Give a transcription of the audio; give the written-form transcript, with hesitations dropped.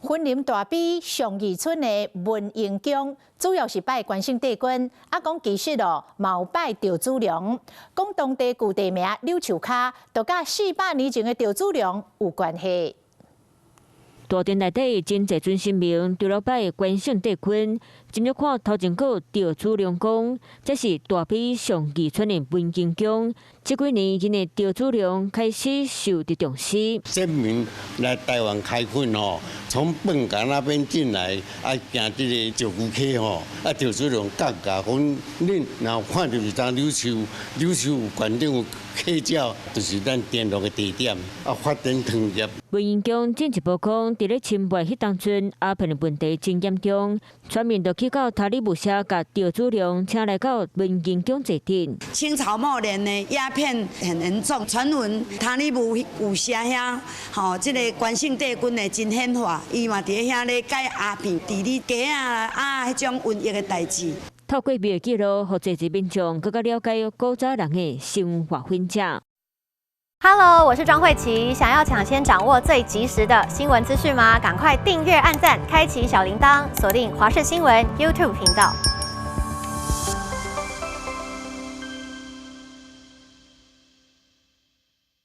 雲林大埤上義村的文英宮，主要是拜關聖帝君，啊講其實哦，嘛有拜趙子龍。講當地舊地名柳樹跤，就佮400年前的趙子龍有關係。大殿內底真濟尊神明，除了拜關聖帝君，進入看頭前閣有趙子龍宮，這是大埤上義村的文英宮。這幾年，𪜶的趙子龍開始受到重視。先民來台灣開墾吼，從苯港那邊進來，啊行這個石龜溪吼，啊趙子龍感覺講，恁若看著一叢柳樹，柳樹有懸頂有溪鳥，就是咱聯絡的地點，啊發展糖業。文英宮進一步講，佇咧清末彼當陣，鴉片的問題真嚴重，村民就去到塔里木社共趙子龍請來到文英宮坐鎮。清朝末年呢，鴉片很嚴重，傳聞塔里木有社遐，吼，這个關聖帝君呢真顯化，伊嘛佇遐咧解鴉片、治理雞仔啊彼種瘟疫的代誌。透過廟記錄，予濟濟民眾閣較了解古早人的生活環境。 Hello，我是莊慧琪。想要搶先掌握最及時的新聞資訊嗎？趕快訂閱、按讚、開啟小鈴鐺，鎖定華視新聞 YouTube 頻道。